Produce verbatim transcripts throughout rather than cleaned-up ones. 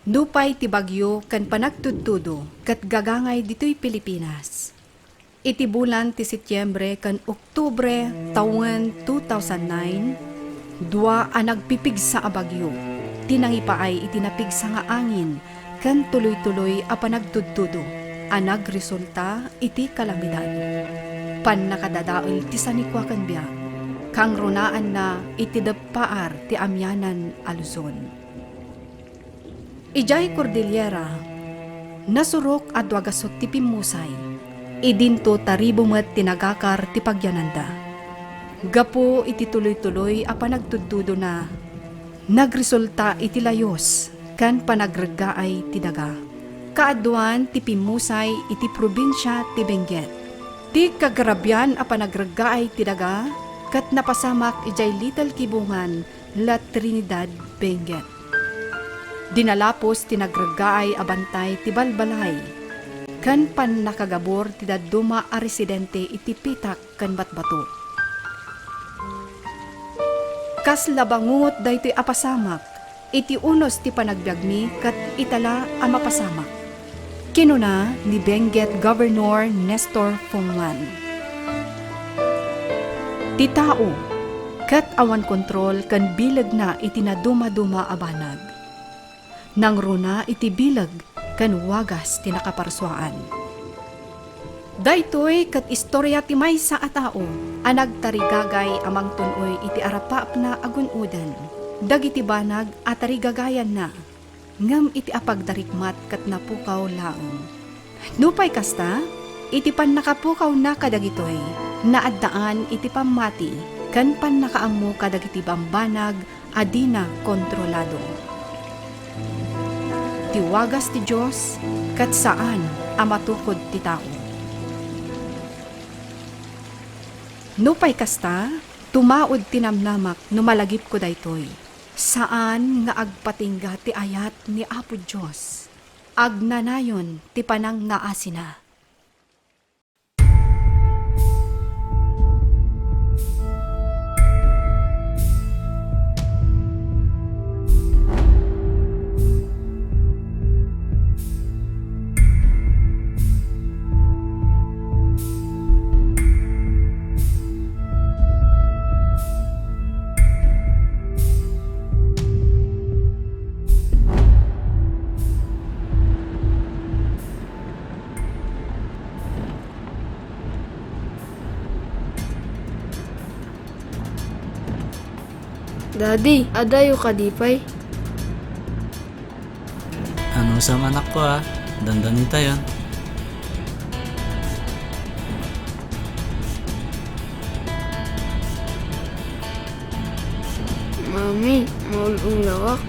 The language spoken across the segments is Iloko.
Nupay ti bagyo ken panagtudtudo ket gagangay ditoy Pilipinas. Iti bulan ti Setiembre ken Oktubre tawen two thousand nine, dua a nagpipigsa a bagyo ti nangipaay iti napigsa nga angin ken tuloy-tuloy a panagtudtudo a nagresulta iti kalamidad. Pannakadadael ti sanikua ken biag, kangrunaanna iti deppaar ti amianan a Luzon. Idiay Cordillera, nasurok a dua gasut ti pimmusay. Idinto taribo met ti nagakar ti pagyananda. Gapu iti tuloy-tuloy a panagtudtudona, nagresulta iti layus ken panagreggaay ti daga. Kaaduan ti pimmusay iti probinsia ti Benguet. Ti kagarabian a panagreggaay ti daga ket napasamak idiay Little Kibungan, La Trinidad, Benguet. Dinalapos ti nagreggaay a bantay ti balbalay ken pannakagabur ti dadduma a residente iti pitak ken batbato. Kasla bangungot daytoy a pasamak iti unos ti panagbiagmi ket ita la a mapasamak, kinuna ni Benguet Governor Nestor Fonguan. Ti tao, ket awan kontrol ken bilegna iti nadumaduma a banag. Nangruna iti bileg ken wagas ti nakaparsuaan. Daytoy ket istoria ti maysa a tao a nagtarigagay a mangtun-oy iti arapaapna a gun-oden dagiti banag a tarigagayanna, ngem iti apagdarikmat ket napukaw laeng. Nupay kasta, iti pannakapukawna kadagitoy, naaddaan iti pammati ken pannakaammo kadagiti bambanag a dina kontrolado. Ti wagas ti Dios ket saan a matukod ti tao. Nupay kasta, tumaud ti namnamak no malagipko daytoy. Saan nga agpatingga ti ayat ni Apo Dios. Agnanayon ti panangngaasina. Daddy, adayo kadi pay? Anusam, anakko, a? Dandanitayon. Mami, maul-ul lawak.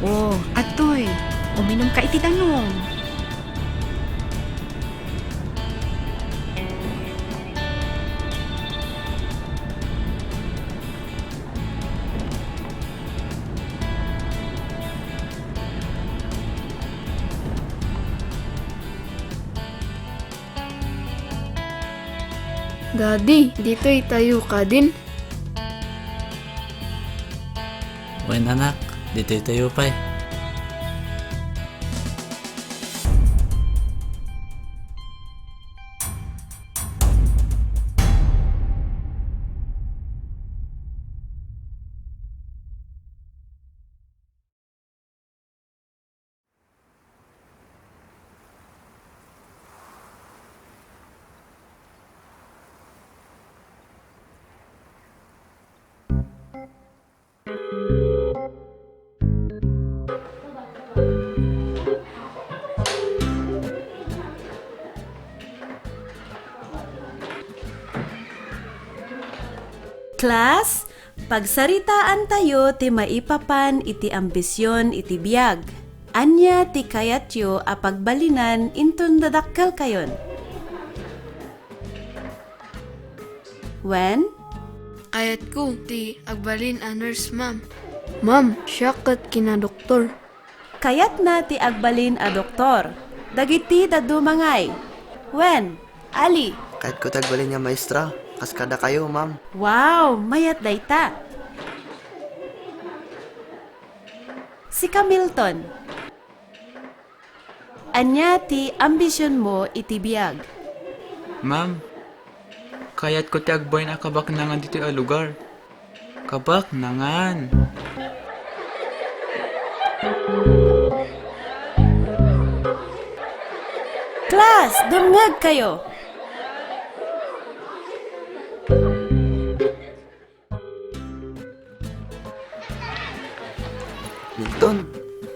O, adtoy. Uminumka iti danum. Daddy, ditoy tayo kadin. Wen, anak, ditoy tayo pay. Class, pagsaritaantayo ti maipapan iti ambision iti biag. Ania ti kayatyo a pagbalinan inton dadakkelkayon? Wen? Kayatko ti agbalin a nurse, ma'am. Ma'am, siak ket kinadoktor. Kayatna ti agbalin a doktor. Dagiti dadduma ngay? Wen, Ali? Kayatko ti agbalin nga maestra, kas kadakayo, ma'am. Wow, mayat dayta. Sika, Milton. Ania ti ambisionmo iti biag? Ma'am, kayatko ti agbalin a kabaknangan ditoy a lugar. Kabaknangan. Class, dumngegkayo. Milton,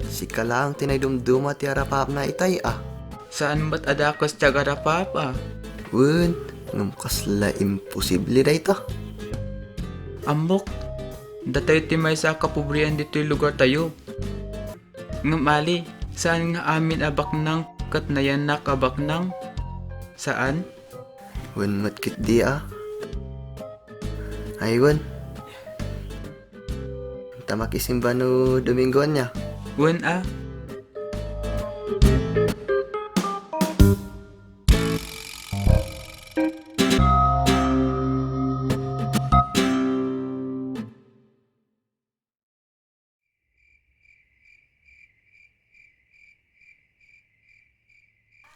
sika laeng ti naidumduma ti arapaapna itay a. Saan met a dakes ti agarapaap a? Wen, ngem kasla imposible dayta. Ammok, datayo ti maysa a kapobrian ditoy lugartayo. Ngem ali, saan nga amin a baknang ket nayannak a baknang? Saan? Wen met ketdi a. Ay, wen. Ta makisimba no Domingo ania? Wen a.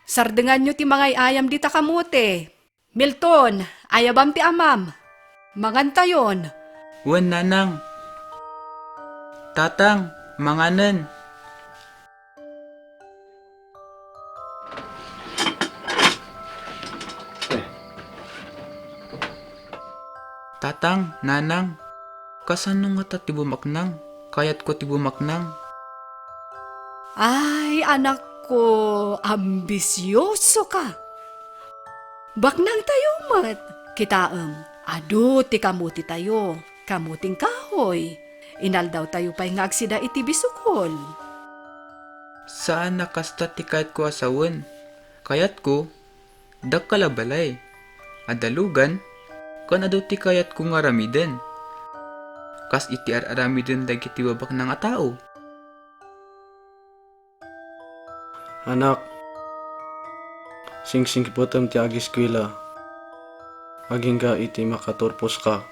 Sardenganyo ti mangay-ayam dita kamote. Milton, ayabam ti amam. Mangantayon. Wen, nanang. Tatang, manganen. Tatang, nanang, kasano ngata ti bumaknang? Kayatko ti bumaknang. Ay, anakko, ambisioso ka. Baknangtayo met. Kitaem, adu ti kamotitayo, kamoting kahoy. Inaldawtayo pay nga agsida iti bisukol. Saan a kasta ti kayatko a sawen. Kayatko, dakkel a balay, adda lugan, ken adu ti kayatko nga aramiden, kas iti ar-aramiden dagiti babaknang a tao. Anak, singsingpetem ti agiskuela, agingga iti makaturposka,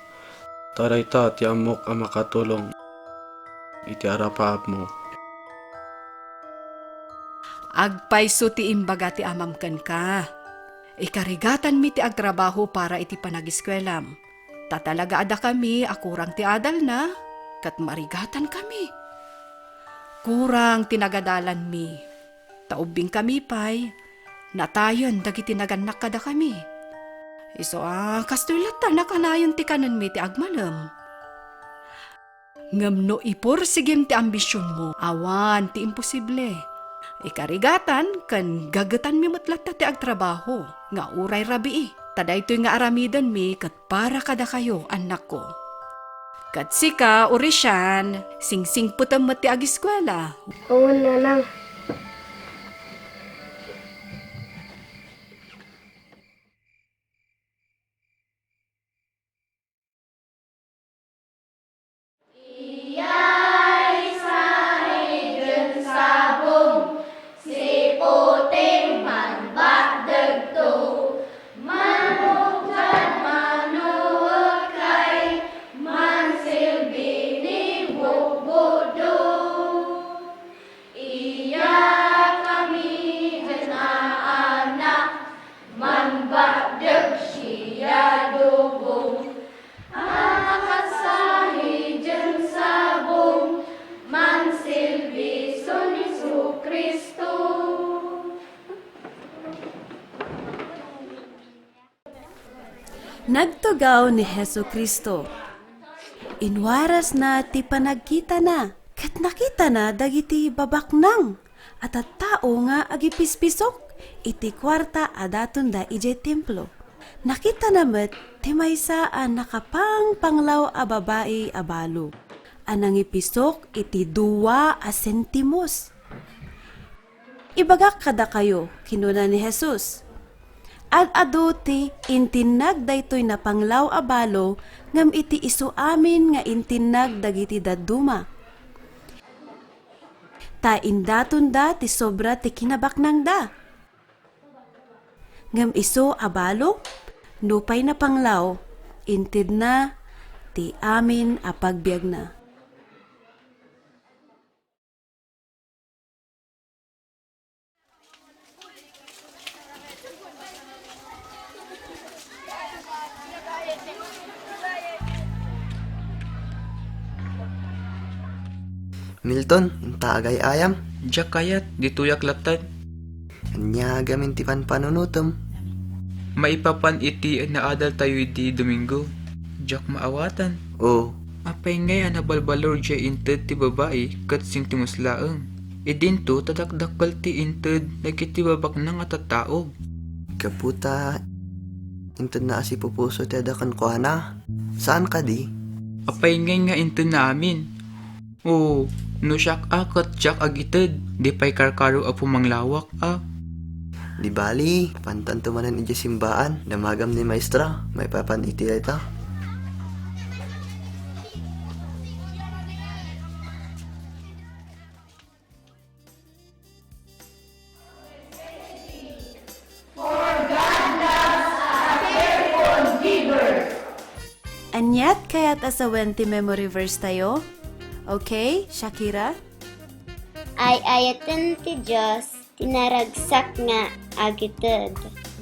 ta dayta ti ammok a makatulong iti arapaapmo. Agpayso ti imbaga ti amam kenka. Ikarigatanmi ti agtrabaho para iti panagiskuelam. Ta talaga a dakami a kurang ti adalna, ket marigatankami. Kurang ti nagadalanmi. Ta ubbingkami pay, natayen dagiti nagannak kadakami. Isu a, kastoy latta nakanayon ti kanenmi ti agmalem. Ngem no ipursigim ti ambisionmo, awan ti imposible. Ikarigatan ken gagetanmi met latta ti agtrabaho nga uray rabii. Ta daytoy nga aramidenmi ket para kadakayo, annakko. Ket sika, Orisian, singsingpetem met ti agiskuela. Wen, nanang. Iyaysay ken sabong, siputing manbakdegto, manukad manuekay, mansilbi ni bukbudok. Iya kami a naanak, manbakdeg siya dubong. Akasahi diay sabong, mansilbi ni Jesu-Cristo. Nagtugaw ni Jesu-Cristo. Inwarasna ti panagkitana, ket nakitana dagiti babaknang a tattao nga agipispisok iti kuarta a datonda idiay Templo. Nakitana met ti maysa a nakapangpanglaw a babai a balo a nangipisok iti dua a sentimos. "Ibagak kadakayo," kinuna ni Jesus, "ad-adu ti intinnag daytoy napanglaw a balo ngem iti isu amin nga intinnag dagiti dadduma. Ta indatonda ti sobra ti kinabaknangda. Ngem isu a balo, nupay napanglaw, intedna ti amin a pagbiagna." Milton, inta agay-ayam? Diak kayat, ditoyak lattad. Ania gamin ti panpanunotem? Maipapan iti naadaltayo idi Domingo. Diak maawatan. O. Apay ngay a nabalbalor diay inted ti babai ket singtimos laeng? Idinto ta dakdakkel ti inted dagiti babaknang a tattao. Gapu ta intedna a sipupuso ti adda kenkuana. Saan kadi? Apay ngay nga intedna amin? O, no siak a ket diak agited, di pay karkaro a pumanglawak a. Di bali, pantanto manen idiay simbaan, damagam ni maestra, maipapan iti dayta. Aniat kayat a sawen ti memory verse tayo? Okay, Shakira? Ay-ayaten ti Dios ti naragsak nga agited.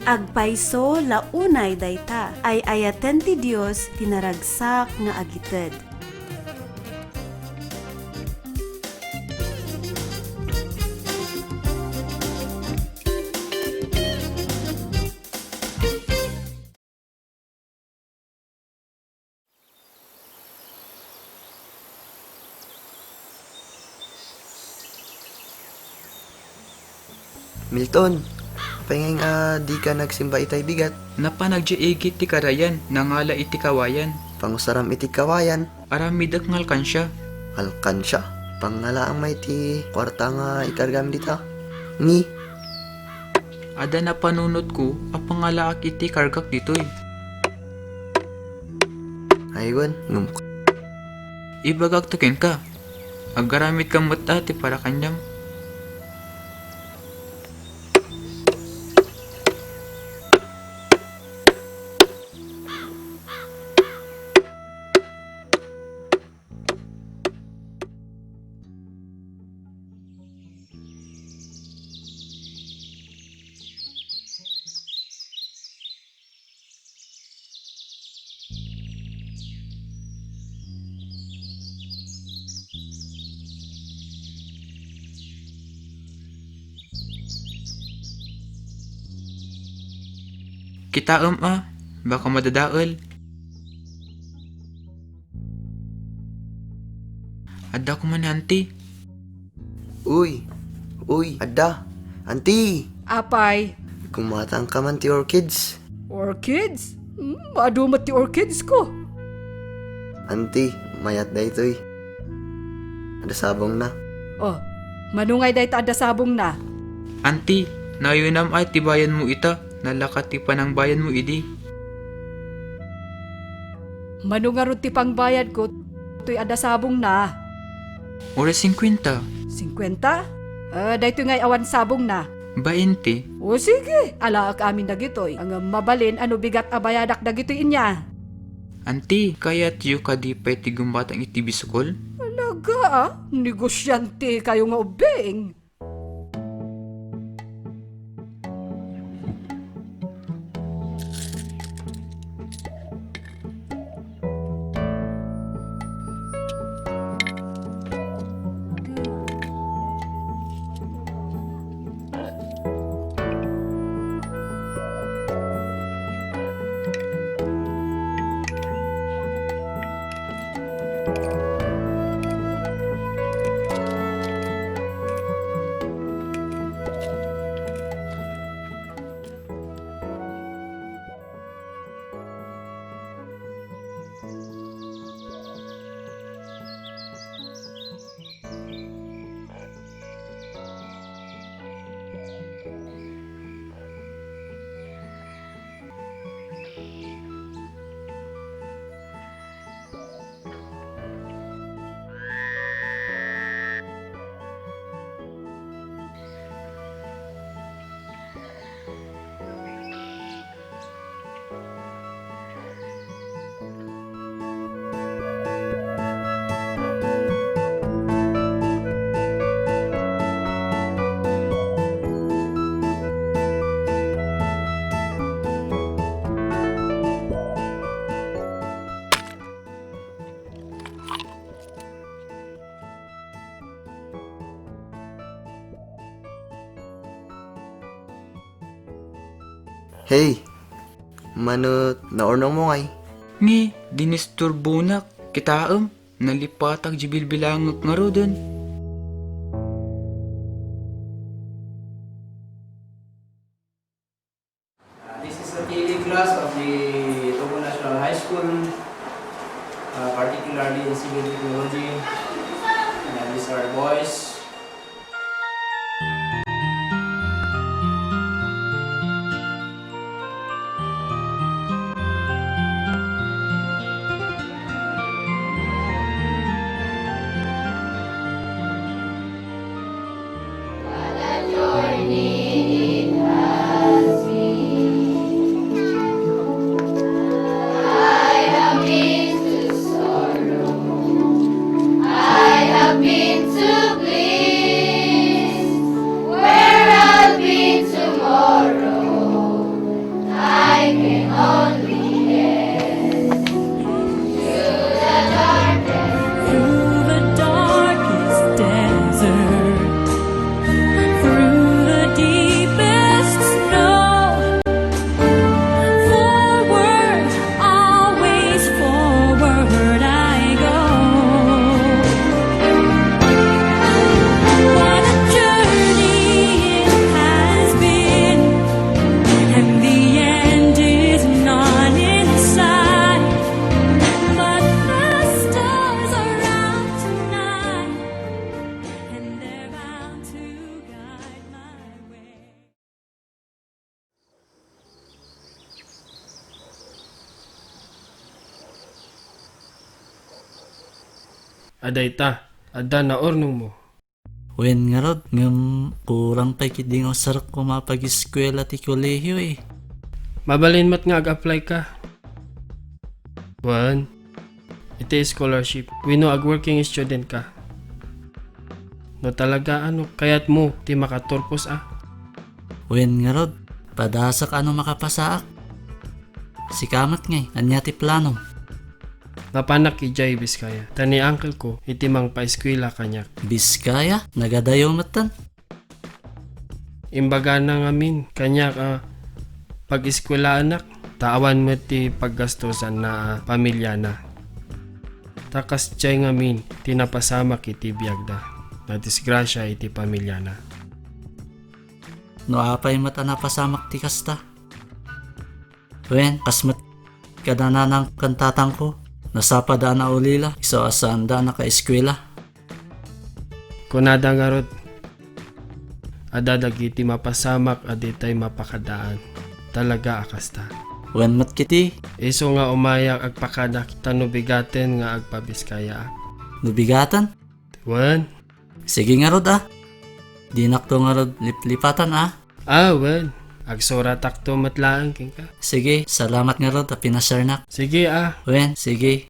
Agpayso la unay dayta. Ay-ayaten ti Dios ti naragsak nga agited. Milton, apay ngay nga dika nagsimba itay bigat? Napan agdiay igid ti karayan, nangala iti kawayan. Pangusaram iti kawayan. Aramidek nga alkansia. Alkansia? Pangalaang may ti kuarta nga ikargam dita. Ni? Adda napanunotko a pangalaak iti kargak ditoy. Aywan, ngem. Ibagak to kenka. Agaramidka met a ti para kaniam. Kitaem a, baka madadael. Adda koma ni Auntie. Uy, uy, adda. Auntie! Apay? Gumatangka man ti orchids. Orchids? Hmm, adu met ti orchids ko. Auntie, mayat daytoy. Adda sabongna. Oh, mano ngay dayta adda sabongna? Auntie, nayunam ay ti bayanmo ita, nalaka ti panangbayanmo idi. Mano ngarud ti pangbayadko toy adda sabongna? Uray singkuenta. Singkuenta? Eh, daytoy ngay awan sabongna. Bainte. O sige, alaek amin dagitoy. Ngem mabalin a no bigat a bayadak dagitoy inya. Auntie, kayatyo kadi pay ti gumbatang iti bisukol? Talaga, ah? Negosyante kayo nga ubbing. Hey, mano naurnongmo ngay? Ni, dinisturbonak. Kitaem, nalipatak di bilbilangek ngaruden. Uh, this is the T L E class of the Togo National High School, uh, particularly in civil technology. And these are the boys. What a journey it has been. I have been to sorrow. I have been to bliss. Where I'll be tomorrow, I can only guess. Through the darkest desert, through the deepest snow, forward, always forward I go. What a journey it has been, and the end is not in sight. But the stars are out tonight, and they're bound to guide my way. Adda ita, adda naurnongmo. Wen ngarud, ngem kurang pay ketdi nga usarek koma pag-eskuela ti kolehio eh. Mabalin met nga ag-apply ka. Wen, iti scholarship, wenno ag-working student ka. No talaga, ano, kayatmo ti makaturpos a? Wen ngarud, padasak ano makapasaak. Sika met ngay, ania ti planom? Napanak idiay Biskaya, ta ni uncle ko iti mangpaeskuela kaniak. Biskaya? Nagadayo metten? Imbagana ngamin kaniak a pag-eskuelaanak, ta awan met ti paggastosanna a pamiliana. Ta kasdiay ngamin ti napasamak iti biagda. Nadisgrasia iti pamiliana. No apay met a napasamak ti kasta? Wen, kas met kada nanang ken tatangko, nasapada a naulila, isu a saanda a nakaeskuela. Kunada ngarud, adda dagiti mapasamak a ditay mapakadaan. Talaga a kasta. Wen met ketdi. Isu nga umayak agpakada ta no bigaten nga agpabiskayaak. No bigaten? Wen. Sige ngarud, a. Dinakto ngarud liplipatan, a. A, wen. Agsuratakto met laeng kenka. Sige, salamat ngarud a pinasarnak. Sige, a. Wen, sige.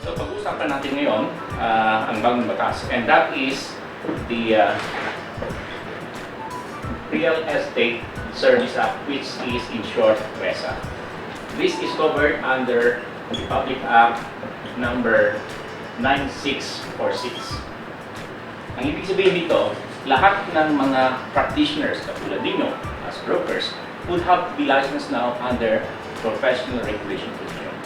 So, pag-uusapan natin ngayon, ah, ang bagong batas, and that is the, ah, Real Estate Service Act, which is in short, resa. This is covered under Republic Act number nine six four six. Ang ibig sabihin nito, lahat ng mga practitioners katulad ninyo as brokers would have to be licensed now under Professional Regulation Commission.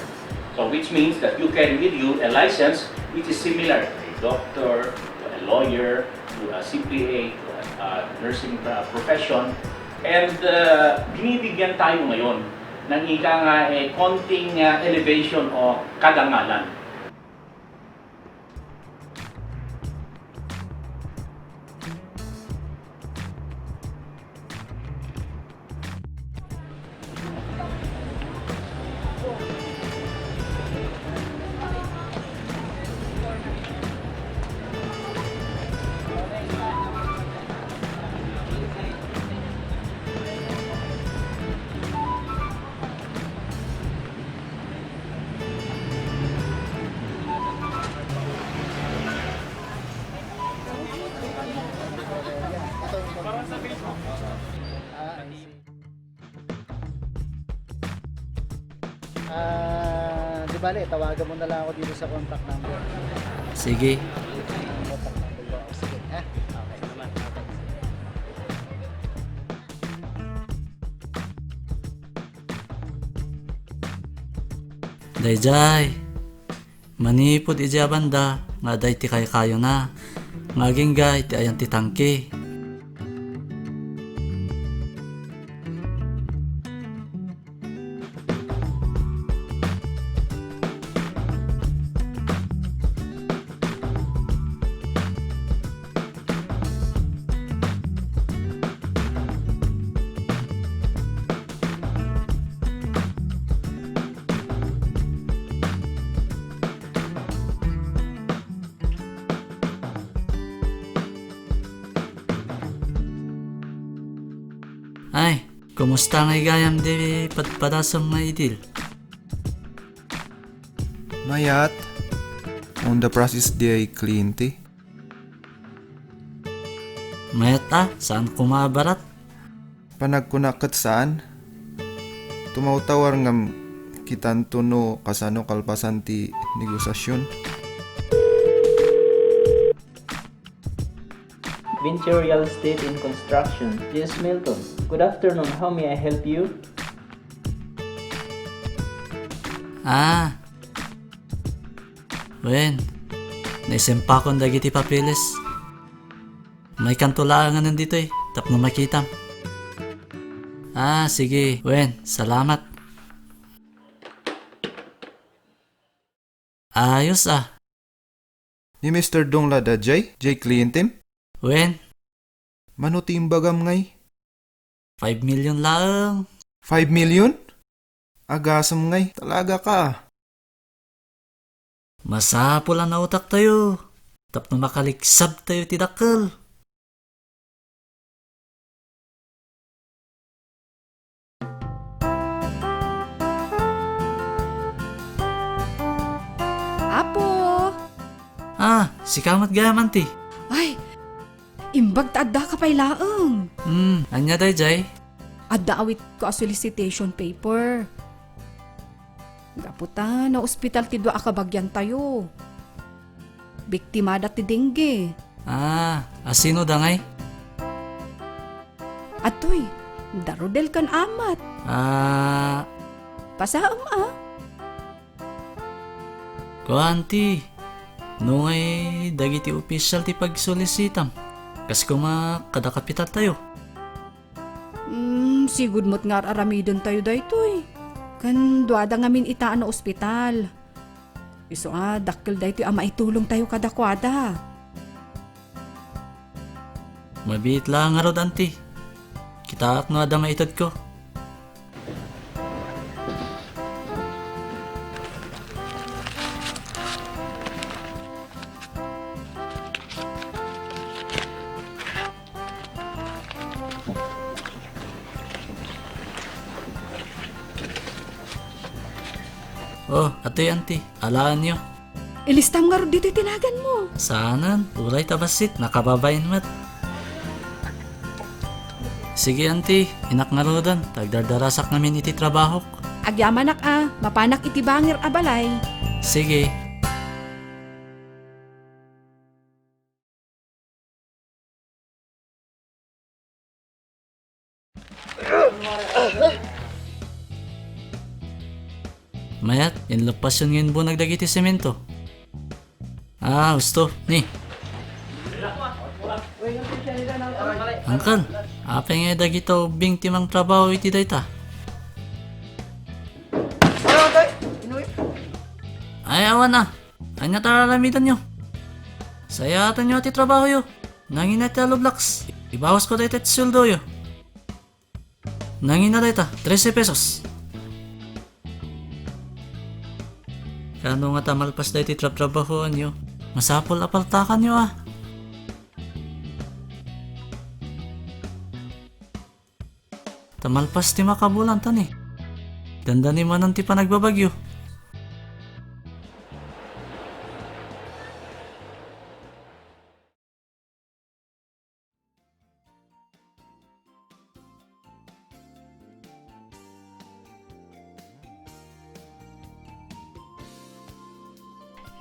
So, which means that you carry with you a license which is similar to a doctor, to a lawyer, to a C P A, to a, uh, nursing, uh, profession. And, uh, binibigyan tayo ngayon ng ika nga, eh, konting, uh, elevation o kadangalan. Ah, di bale, tawagan mo na lang ako dito sa contact number. Sige. Contact number ko. Sige, ha? Okay. Daydiay. Manipud idiay a banda nga adda iti kaykayona nga agingga iti ayan ti tangke. Ay, kumusta ngay gayam di padpadasem nga idil? Mayat, on the process diay kliyente. Mayat a, saan koma a barat? Panagkunak ket saan. Tumawtawar ngem kitanto no kasano kalpasan ti negosiasion. Venture Real Estate and Construction. Yes, Milton. Good afternoon. How may I help you? Ah. Wen, naisempakon dagiti papeles. Maikanto laengen ditoy tapno makitam. Ah, sige. Wen, salamat. Ayos a. Ni Mister Dong la daydiay, diay klientem? Wen. Mano ti imbagam ngay? Five million laeng. Five million? Agasem ngay, talaga ka. Masapul a nautaktayo tapno makaligsabtayo ti dakkel. Apo! Ah, sika met gayam, anti. Ay, imbag ta addaka pay laeng. Hmm, ania daydiay? Adda awitko a solicitation paper. Gapu ta naospital ti dua a kabagiantayo. Biktimada ti dengue. Ah, asino da ngay? Adtoy, da Rodel ken Amat. Ah. Pasaem a. Kua, anti, no ngay dagiti official ti pagsolicitam, kas koma kada kapitaltayo? Hmm, sigud met nga ar-aramidentayo daytoy. Ken duada ngamin ita a naospital. Isu a, dakkel daytoy a maitulongtayo kadakuada. Mabiit la ngarud, anti. Kitaak no adda maitedko. Oh, atoy, anti. Alaenyo. Ilistam ngarud ditoy ti naganmo. Saanen, uray ta bassit, nakababain met. Sige, anti, innak ngaruden, ta agdardarasak ngamin iti trabahok. Agyamanak a, mapanak iti bangir a balay. Sige. Mayat, inleppasen nga imbunag dagiti semento. Ah, usto, ni. Uncle, apay nga dagita ubbing ti mangtrabaho iti dayta? Ay, awan a. Ania ta aramidanyo? Sayaatenyo ti trabahoyo. Nangina ti alu blocks. Ibawasko dayta ti sueldoyo. Nangina dayta, trese pesos. Kano nga ta malpas daytoy trabtrabahoanyo? Masapul a paltakanyo a. Ta malpas ti makabulan, ta ni dandani manen ti panagbabagyo.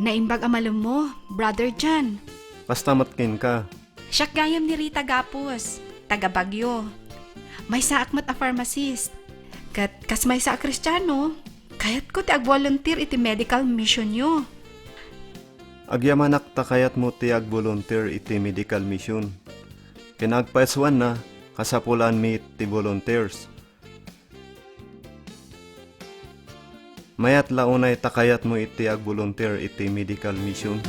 Naimbag a malemmo, Brother John. Kasta met kenka. Siak gayam ni Rita Gapus, taga Baguio. Maysaak met a pharmacist. Ket kas maysa a Kristiano, kayatko ti agbolunteer iti medical missionyo. Agyamanak ta kayatmo ti agbolunteer iti medical mission. Ken agpaisuanna, kasapulanmi ti volunteers. Mayat la unay ta kayatmo iti agbolunteer iti medical mission.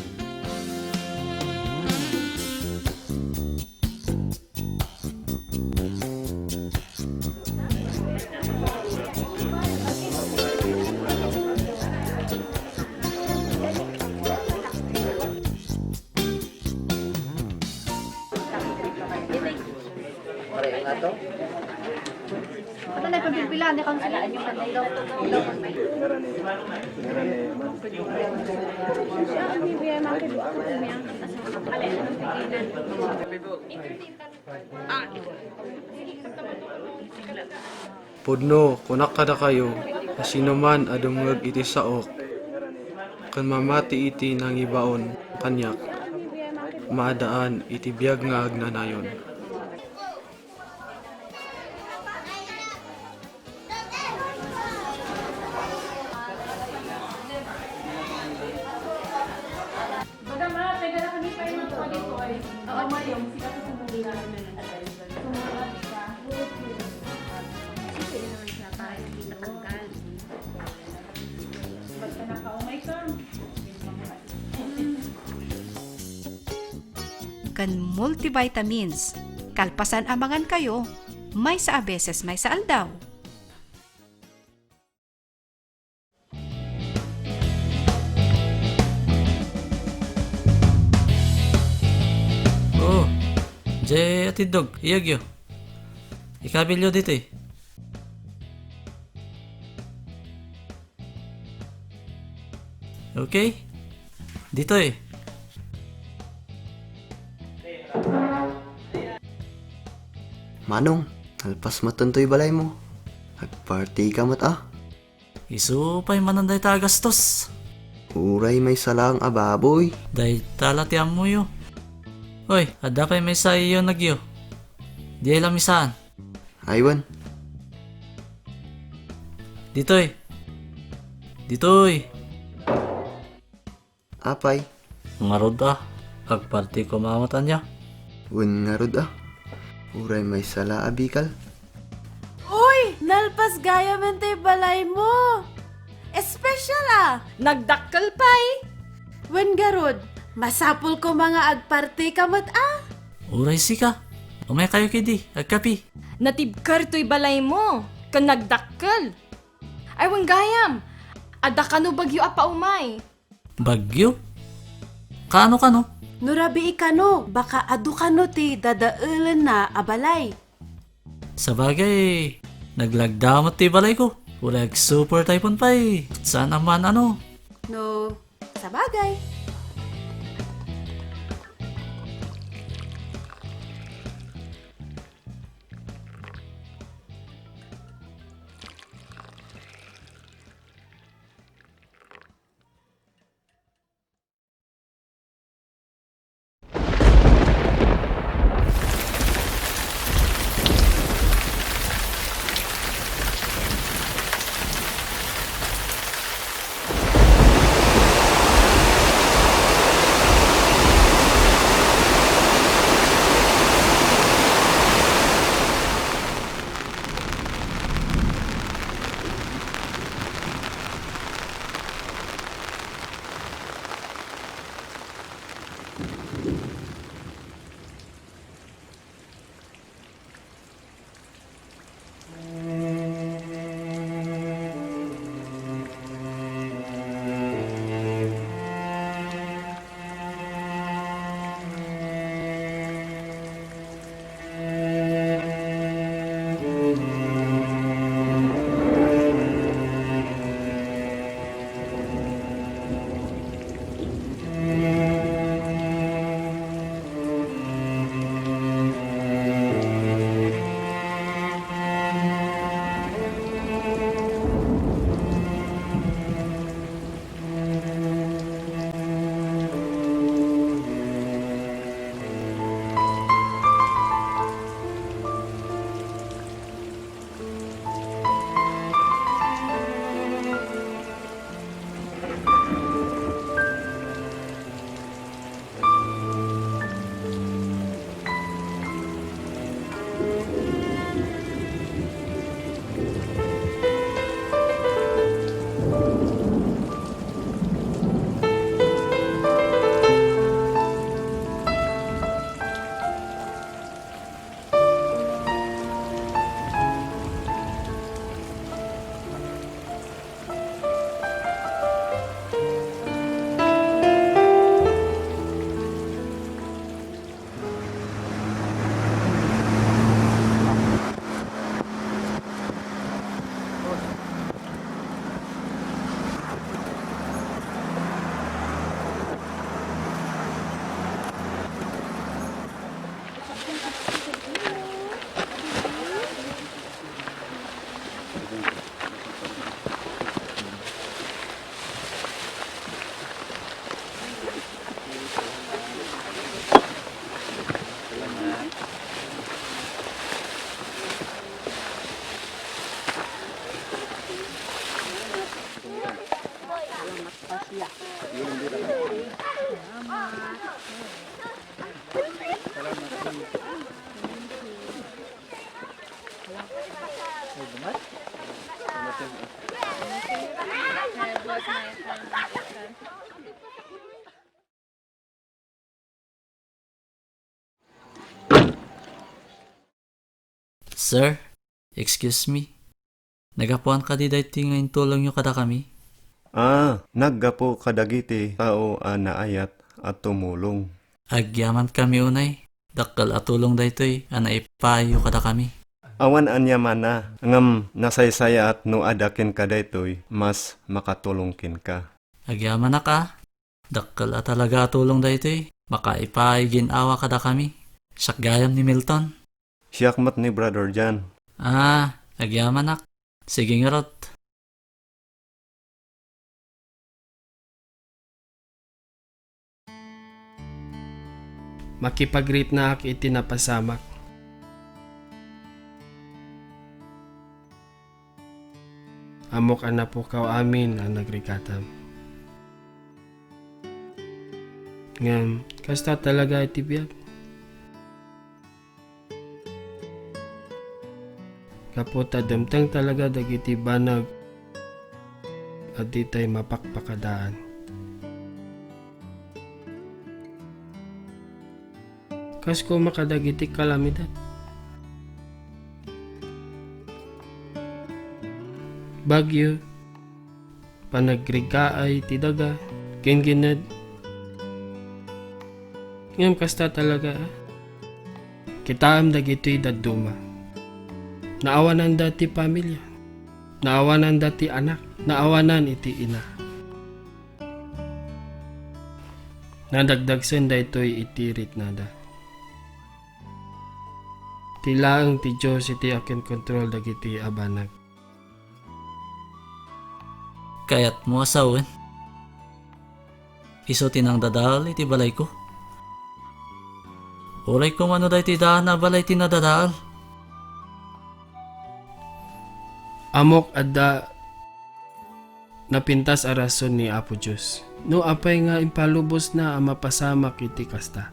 Pareho na to. Ano na pagpipilian ni Councilor? Pudno, kunak kadakayo, a sinoman a dumngeg iti saok ken mamati iti nangibaon kaniak, maadaan iti biag nga agnanayon. Baga ma, pwede na kami pa yung magpalitoy. Oo, Mayong, sila sa sumulat. Sumulat ka. Sige naman siya, para hindi natanggal. Basta nakaumay ka. Ken multivitamins. Kalpasan a mangan kayo, maysa a beses maysa aldaw. Oo. Diay atiddog, iyegyo. Ikabilyo ditoy. Okay? Ditoy. Manong, nalpas met toy balaymo. Agparty ka met a. Isu pay manen dayta a gastos. Uray maysa laeng a baboy. Dayta la ti ammoyo. Oy, adda pay maysa a iyunegyo. Diay la misaan. Ay wen. Ditoy. Ditoy. Apay. Ngarud a, agparty koma met ania. Wen ngarud a. Uray maysa la a bikal. Uy! Nalpas gayamen ti balaymo! Espesyal a! Nagdakkel pay! Wen ngarud, masapul koma nga agparty ka met a. Uray sika, umay kayo kidi, agkapi. Natibker toy balaymo, ken nagdakkel. Ay, wen gayam, adda kano bagyo a paumay. Bagyo? Kano, kano? No rabii kano, baka adu kano ti dadaelenna a balay. Sabagay, naglagda met ti balayko. Uray ag super typhoon pay. Saan a man ano? No, sabagay. Sir, excuse me. Naggapuan kadi daytoy nga intulongyo kadakami? Ah, naggapu kadagiti tao a naayat a tumulong. Agyamankami unay. Dakkel a tulong daytoy a naipaayyo kadakami. Awan aniaman a, ngem nasaysayaat no adda kenka daytoy, mas makatulong kenka. Agyamanak a. Dakkel a talaga a tulong daytoy. Makaipaay gin-awa kadakami. Siak gayam ni Milton. Siak met ni Brother John. Ah, agyamanak. Sige ngarud. Makipagriitnaak iti napasamak. Ammok a napukaw amin a nagrigatam. Ngem, kasta talaga iti biag. Gapu ta dumteng talaga dagiti banag a ditay mapakpakadaan. Kas koma kadagiti kalamidad. Bagyo, panagrigaay ti daga, gingined. Ngem kasta talaga, a? Kitaem dagitoy dadduma. Naawananda ti pamilia. Naawananda ti anak. Naawanan iti ina. Nadagdagsen daytoy iti ritnada. Ti laeng ti Dios iti akinkontrol dagiti a banag. Kayatmo a sawen? Isu ti nangdadael iti balayko. Uray koma no daytoy daan a balay ti nadadael. Ammok adda napintas a rason ni Apo Dios. No apay nga impalubosna a mapasamak iti kasta?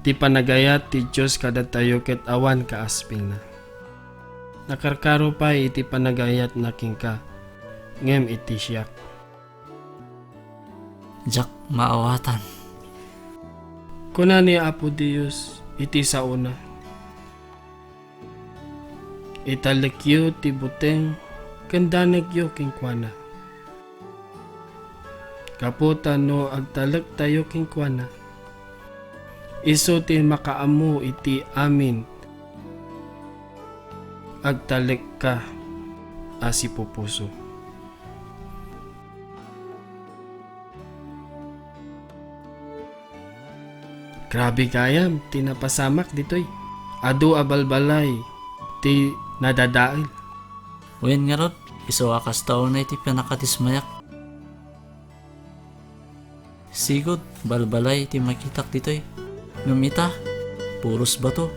Ti panagayat ti Dios kadatayo ket awan kaaspingna. Nakarkaro pay iti panagayatna kenka, ngem iti siak. Diak maawatan. Kuna ni Apo Dios iti saona, "Italekyo ti buteng ken danegyo kenkuana." Gapu ta no agtalektayo kenkuana, isu ti makaammo iti amin. Agtalekka a sipupuso. Grabe gayam ti napasamak ditoy. Adu a balbalay ti nadadael. Wen ngarud, isu a kasta unay ti pannakadismayak. Sigud, balbalay ti makitak ditoy. Ngem ita, puros bato.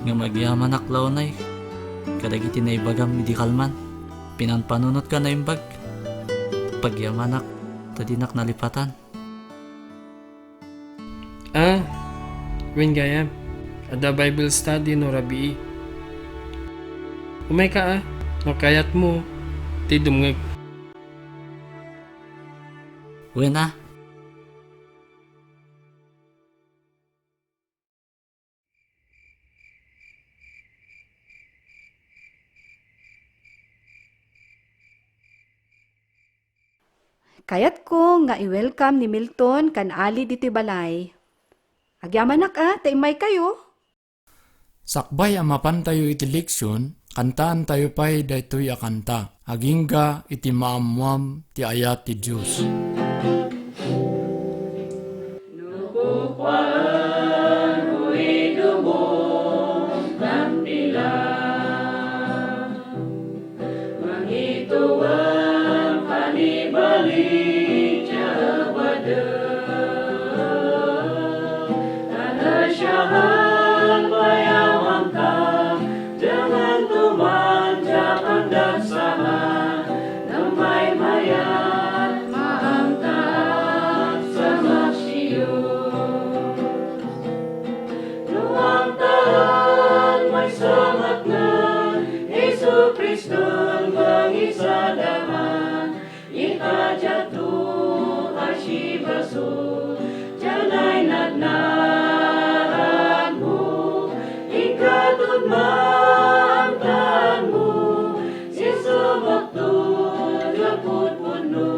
Ngem agyamanak la unay kadagiti naibagam idi kalman. Pinanpanunotka a naimbag. Pagyamanak ta dinak nalipatan. Ah, wen gayam, adda Bible study no rabii. Umayka a, no kayatmo ti dumngeg. Wen a. Kayatko nga i-welcome ni Milton ken Ali ditoy balay. Agyamanak a, ta immaykayo. Sakbay a mapantayo iti leksion, kantaantayo pay daytoy a kanta, agingga iti maammoam ti ayat ti Dios. No kukuaenko idumon, nagbilang. Mangituang panibalik ti awadek. Tanasiahan pay a mangka, dangan tuman ti pandagsakan. Kriston mangisalakan, ita diato a sibaso, diay nagnaraanmo, inkato met mangtaanmo, sisubokto diay pudpudno,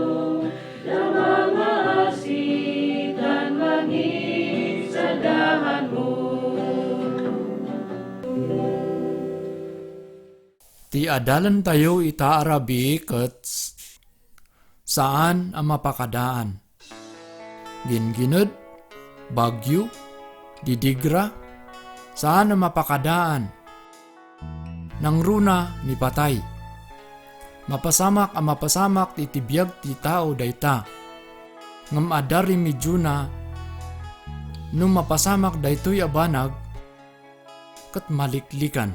diay mangaasi tan mangisalakanmo. Ti adalentayo ita a rabii ket saan a mapakadaan. Gingined, bagyo, didigra, saan a mapakadaan. Nangruna, mipatay. Mapasamak a mapasamak iti biag ti tao dayta. Ngem adda remediona no mapasamak daytoy a banag ket maliklikan.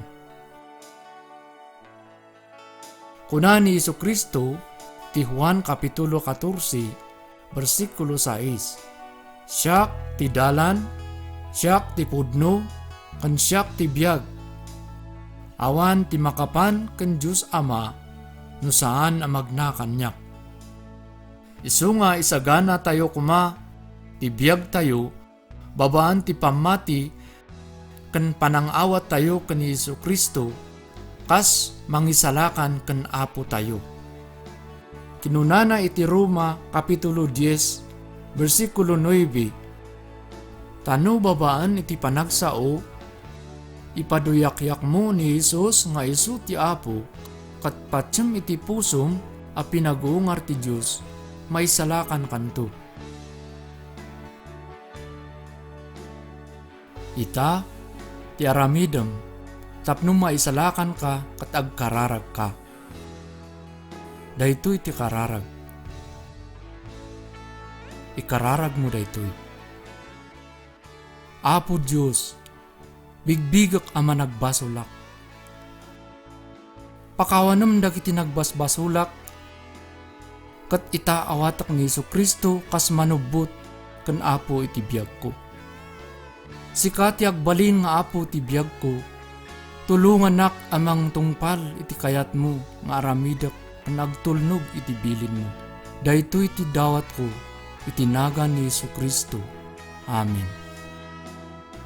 Kuna ni Jesu-Cristo ti Juan kapitulo katorse, bersikulo sais, "Siak ti dalan, siak ti pudno, ken siak ti biag. Awan ti makapan ken Dios Ama no saan a magna kaniak." Isu nga isaganatayo koma ti biagtayo babaen ti pammati ken panang-awattayo ken ni Jesu-Cristo kas mangisalakan ken Apotayo. Kinunana iti Roma, kapitulo dies, bersikulo nuebe, "Ta no babaen iti panagsao, ipaduyakyakmo ni Jesus nga isu ti Apo, ket patiem iti pusom a pinagungar ti Dios, maisalakankanto." Ita ti aramidem tapno maisalakanka ket agkararagka. Daytoy ti kararag. Ikararagmo daytoy. Apo Dios, bigbigek a managbasolak. Pakawanem dagiti nagbasbasolak, ket ita awatek ni Jesu-Cristo kas manubbot ken Apo iti biagko. Sika ti agbalin nga Apo ti biagko. Tulonganak a mangtungpal iti kayatmo nga aramidek ken agtulnog iti bilinmo. Daytoy ti dawatko iti nagan ni Jesu-Cristo. Amen.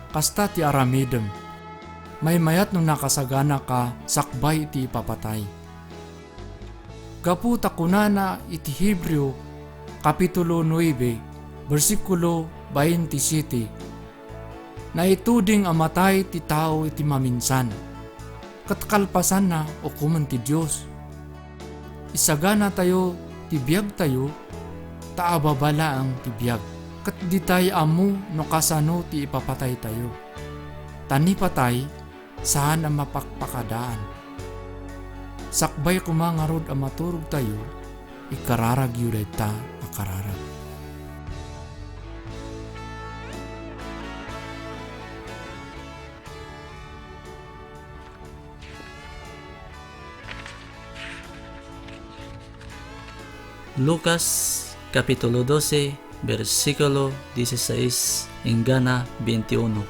Kasta ti aramidem. Maymayat no nakasaganaka sakbay iti ipapatay. Gapu ta kunana iti Hebreo, kapitulo nuebe, bersikulo baintisiete, "Naituding a matay ti tao iti maminsan, ket kalpasanna, ukomen ti Dios." Isaganatayo ti biagtayo, ta ababa laeng ti biag, ket ditay ammo no kasano ti ipapataytayo. Ta ni patay, saan a mapakpakadaan. Sakbay koma ngarud a maturogtayo, ikararagyo dayta a kararag. Lucas, kapitulo dose, bersikulo dieciséis inggana veintiuno.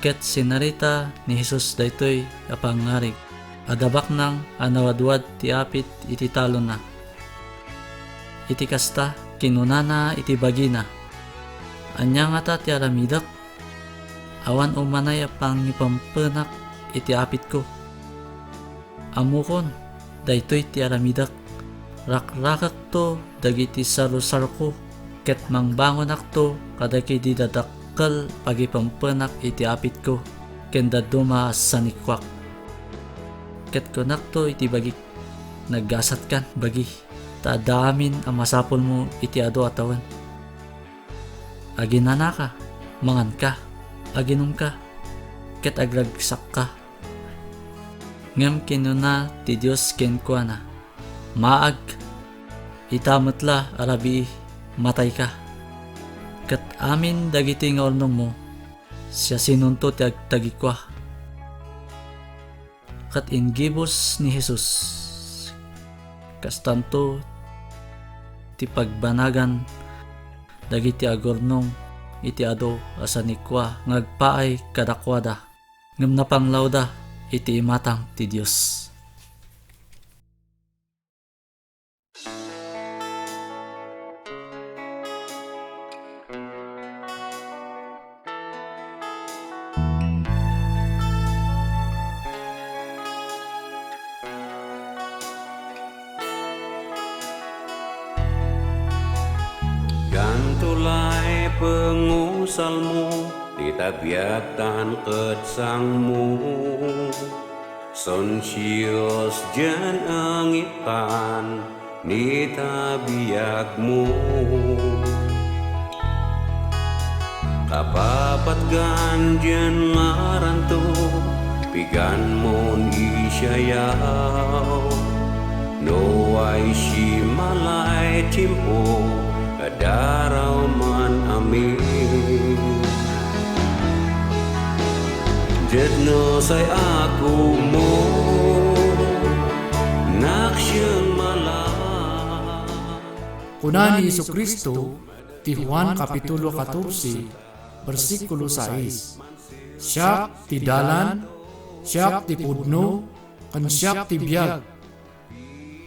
Ket sinarita ni Jesus daytoy a pangngarig, adda baknang a nawadwad ti apit iti talonna. Iti kasta, kinunana iti bagina, "Ania ngata ti aramidek? Awan umanay a pangipempenak iti apitko. Ammokon, daytoy ti aramidek. Rakrakekto dagiti sarusarko, ket mangbangonakto kadagiti dadakkel pagipempenak iti apitko ken dadduma a sanikuak. Ket kunakto iti bagik, 'Naggasatkan, bagi, ta adda amin a masapulmo iti adu a tawen. Aginanaka, manganka, aginumka, ket agragsakka.' Ngem kinuna ti Dios kenkuana, 'Maag, ita met la a rabii, matayka. Ket amin dagiti nga urnongmo, siasinonto ti agtagikua?' Ket inggibus ni Jesus. Kastanto ti pagbanagan dagiti agurnong iti adu a sanikua nga agpaay kadakuada. Ngem napanglawda iti imatang ti Dios. Piganto lay pangusalmo, ti tabiag tan ket sangmo. Sonsios dian angitan ni tabiagmo. Kapapatgan dian ngaranto, piganmon isiayaw. No way simalay tiempo, kadaraw man amin. Ket no say Apo mo, naksieng malam. Kuna ni Jesu-Cristo ti Juan kapitulo katorse, bersikulo sais, "Siak ti dalan, siak ti pudno, ken siak ti biag.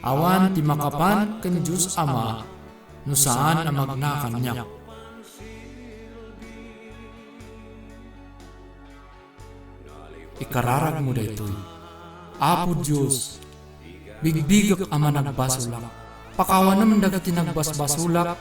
Awan ti makapan ken Dios Ama no saan a magna kaniak." Ikararagmo daytoy. Apo Dios, bigbigek a managbasolak. Pakawanem dagiti nagbasbasolak,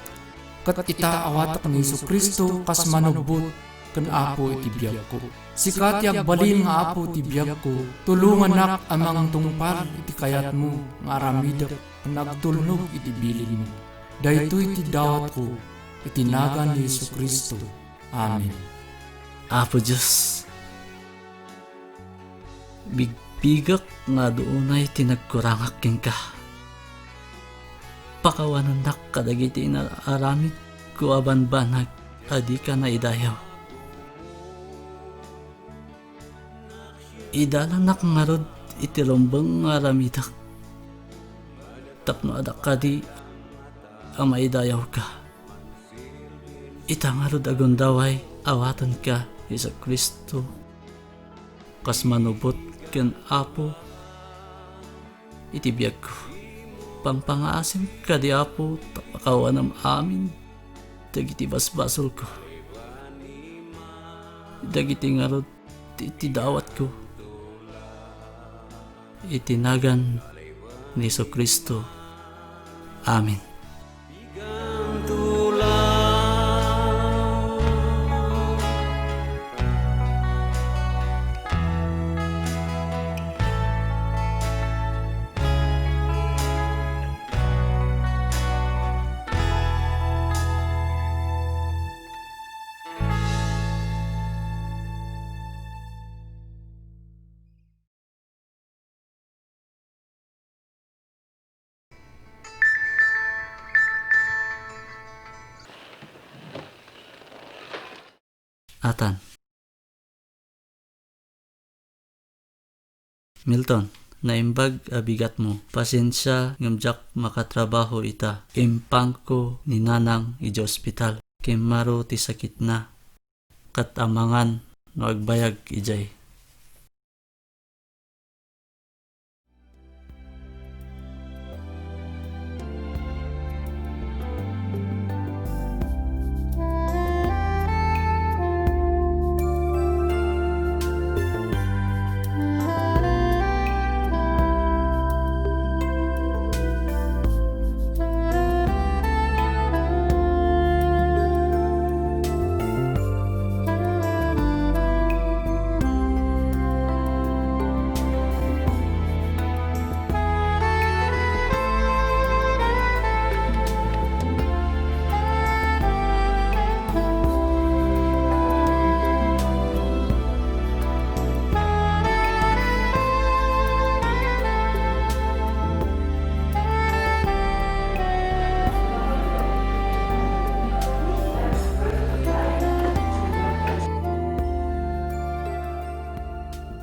ket ita, awatek ni Jesu-Cristo kas manubbot ken Apo iti biagko. Sika ti agbalin nga Apo ti biagko, tulonganak a mangtungpal iti kayatmo nga aramidek ken agtulnog iti bilinmo. Daytoy ti dawatko iti nagan ni Jesu-Cristo. Amen. Apo Dios, bigbigek nga adu unay ti nagkurangak kenka. Pakawanennak kadagiti inaaramidko a banbanag a dika naidayaw. Idalanak ngarud iti rumbeng nga aramidek, tapno adda kadi a maidayawka. Ita ngarud a gundaway, awatenka, Jesu-Cristo, kas manubbot ken Apo iti biagko. Pangpangaasim kadi, Apo, ta pakawanem amin dagiti basbasolko. Dagiti ngarud ti, ti dawatko. Iti nagan ni Jesu-Cristo. Amen. Atan. Milton, naimbag a bigatmo. Pasensia ngem diak makatrabaho ita. Impanko ni Nanang idiay ospital. Kimmaro ti sakitna. Ket amangan no agbayag idiay.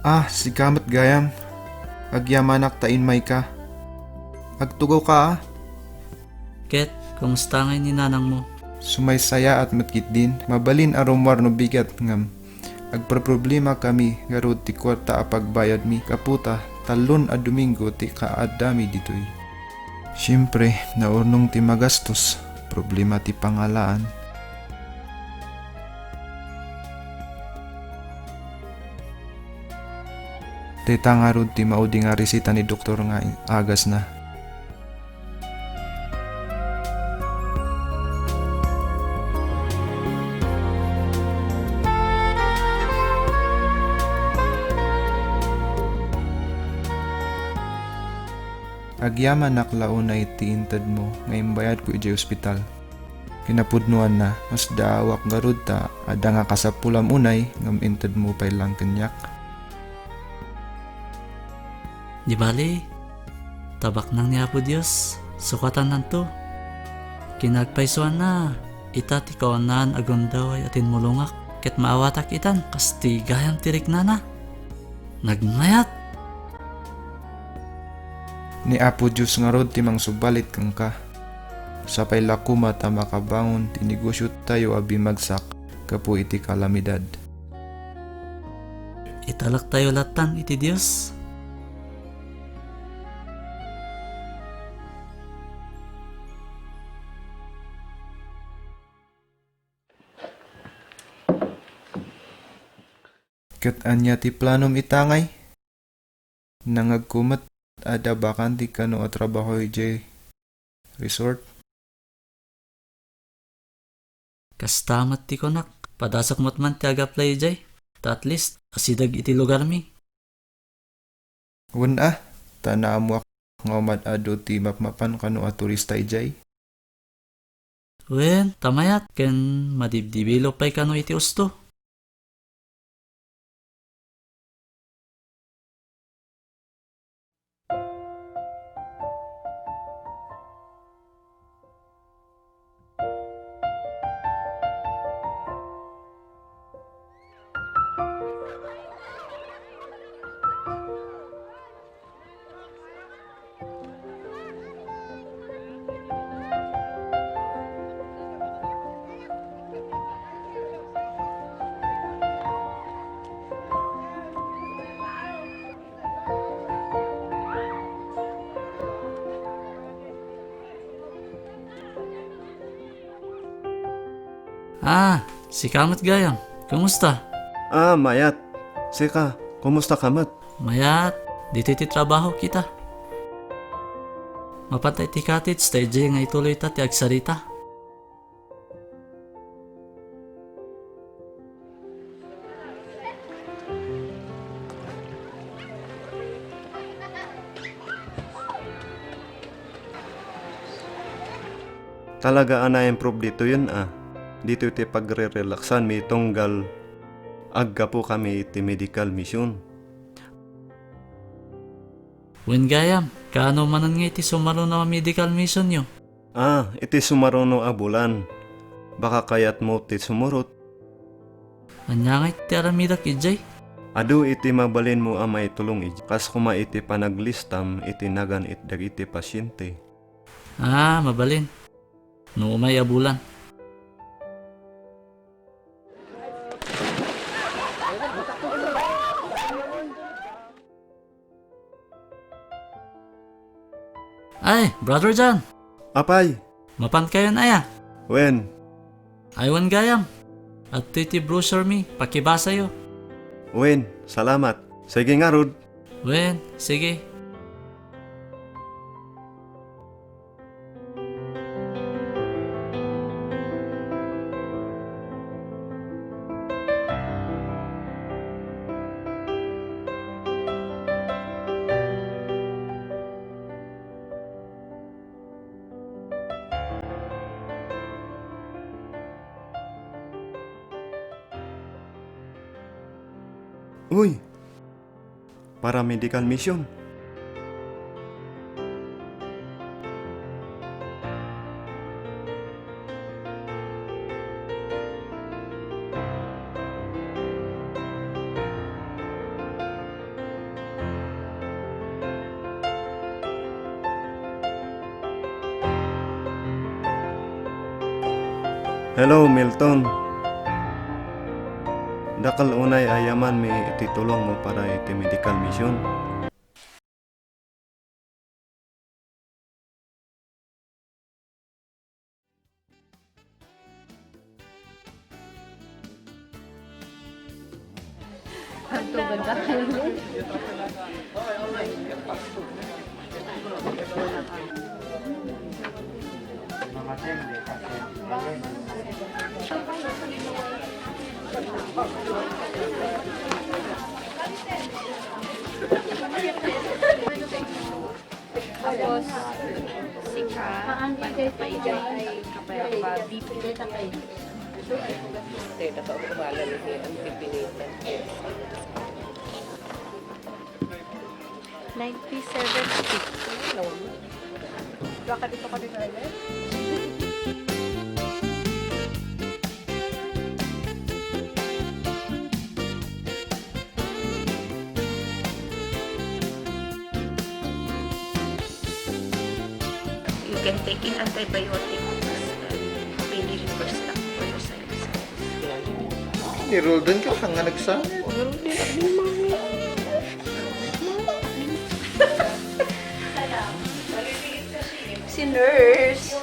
Ah, sika met gayam. Agyamanak ta immayka. Agtugawka, ah. Ket, kumusta ngay ni nanangmo? Sumaysayaat met ketdin. Mabalin a rummuar no bigat ngem Agproproblema kami ngarud ti kuarta a pagbayadmi gapu ta tallon a Domingo ti kaaddami ditoy. Siempre, naurnong ti magastos, problema ti pangalaan. Dayta ngarud ti maudi nga resita ni doktor nga agasna. Agyamanak la unay ti intedmo nga imbayadko idiay ospital. Kinapudnoanna, masdaawak ngarud ta adda nga kasapulam unay ngem intedmo pay laeng kaniak. Di bali, tabaknang ni Apo Dios, sukatannanto. Kinaagpaysoanna, ita ti kaunaan a gundaway a timmulongak, ket maawatak itan kas ti gayam ti riknana. Nagmayat! Ni Apo Dios ngarud ti mangsubbalit kenka. Sapay la koma ta makabangon ti negosiotayo a bimagsak gapu iti kalamidad. Italektayo lattan iti Dios. Ket ania ti planom ita ngay? Nangngegko met, adda bakante kano a trabaho idiay resort? Kasta met ti kunak, padasek met man ti ag-apply idiay, ta at least, asideg iti lugarmi. Wen a, ta naammoak nga umad-adu ti mapmapan kano a turista idiay. Wen, ta mayat ken madibdibilo pay kano iti usto. Ah, sika met gayam. Kumusta? Ah, mayat. Sika, kumusta ka met? Mayat, ditoy ti trabaho kita. Mapanta iti cottage ta idiay nga ituloyta ti agsarita. Talaga a na-improve ditoyen a. Ditoy ti pagre-relaxanmi tunggal aggapu kami iti medical mission. Wen gayam, kaano manen nga iti sumaruno a medical missionyo? Ah, iti sumaruno a bulan. Baka kayatmo ti sumurot. Ania ngay ti aramidek idiay? Adu iti mabalinmo a maitulong idiay. Kas koma iti panaglistam iti nagan it dagiti pasyente. Ah, mabalin. No umay a bulan. Ay, Brother John! Apay? Mapankayon aya? Wen. Ay, wen gayam. Adtoy ti brosuremi, pakibasayo. Wen, salamat. Sige ngarud. Wen, sige. Uy! Paramedical mission. Hello, Milton. Dakkel unay a yamanmi iti tulongmo para iti medical mission. Tapos, sika, kapayapa, B P. Te, nakaumala ni Auntie Pinita. Ninety-seven feet. Baka dito ka din, Alex. You can take in antibiotics and pain relievers lang for your sinus. Ni Roldan ka nga nagsanit. Si nurse.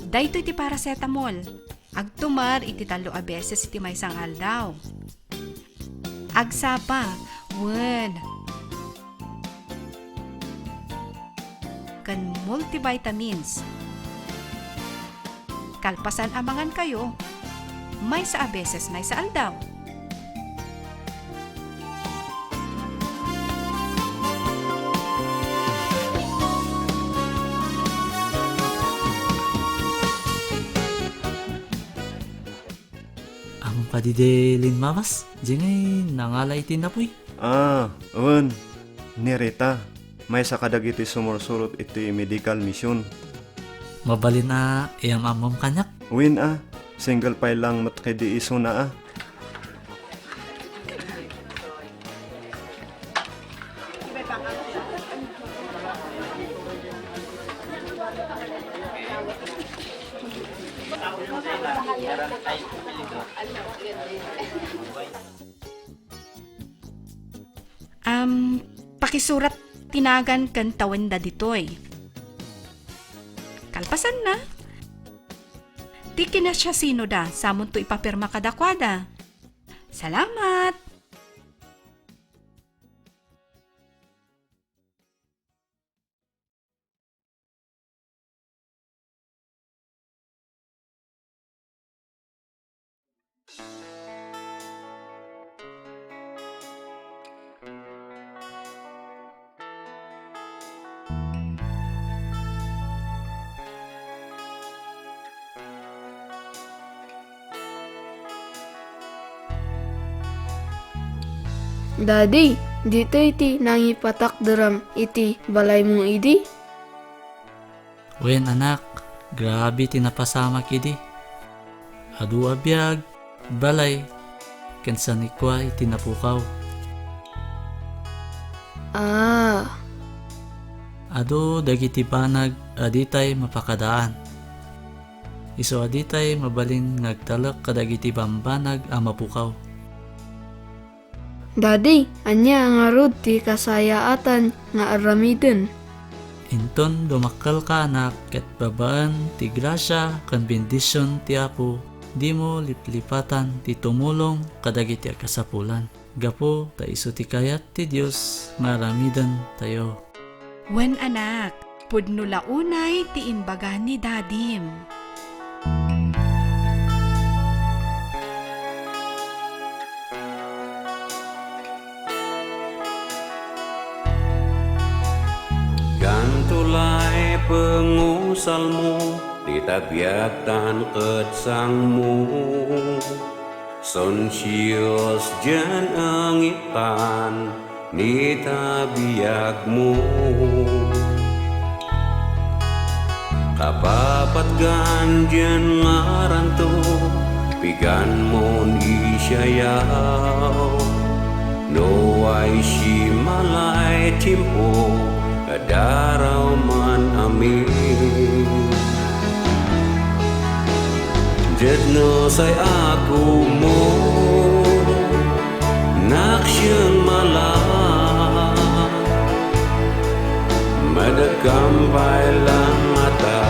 Daytoy ti paracetamol. Agtumar iti tallo a beses iti maysa nga aldaw. Agsapa, wen, ken multivitamins. Kalpasan a mangankayo, maysa a beses maysa aldaw. Ammom kadi di linmawas? Diay ngay nangala iti napuy? Ah, wen. Ni Rita, maysa kadagiti sumursurot iti medical mission. Mabalin a iyam-ammom kaniak? Wen a, single pay lang met kadi isuna a. Am, pakisurat ti nagan ken tawenda ditoy. Kalpasanna, ti kinasiasinoda, samonto ipapirma kadakuada. Salamat! Daddy, ditoy ti nangipatakderem iti balaymo idi? Wen, anak, grabe ti napasamak idi. Adu a biag, balay, ken sanikua iti napukaw. Ah. Adu dagiti banag a ditay mapakadaan. Isu a ditay mabalin nga agtalek kadagiti bambanag a mapukaw. Daddy, ania ngarud ti kasayaatan nga aramiden? Inton dumakkelka, anak, ket babaen ti grasia ken bendision ti Apo, dimo liplipatan ti tumulong kadagiti agkasapulan, gapu ta isu ti kayat ti Dios nga aramidentayo. Wen, anak, pudno la unay ti imbaga ni dadim. Ganto lay pangusalmo, ni tabiag tan ket sangmo. Sonsios dian angittan ni tabiagmo. Kapapatgan dian ngaranto, piganmon isiayaw. No way simalay tiempo, adaraw man amin. Ket no say a komo, naksien malat, madakkam pay la ngata,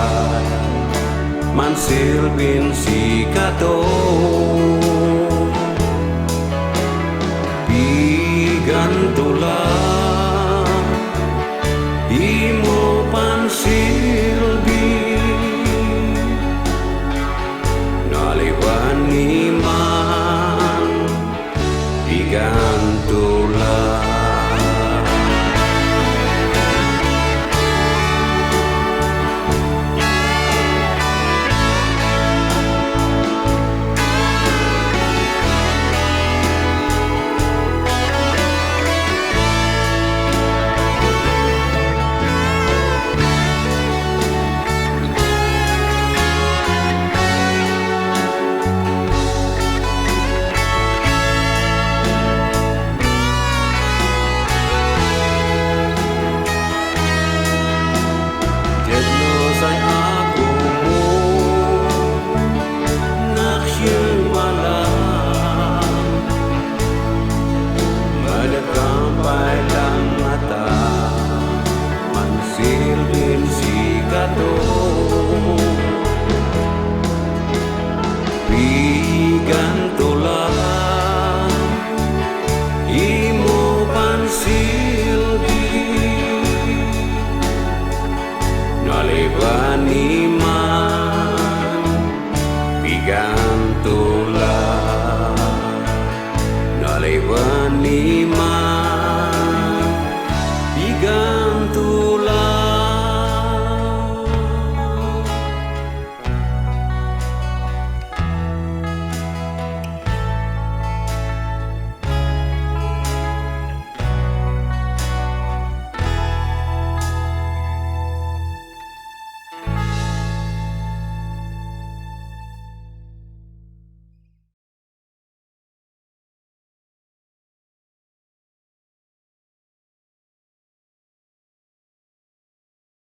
mansilbin sikato. Piganto la imo pansilbi, naliwan ni man, pigan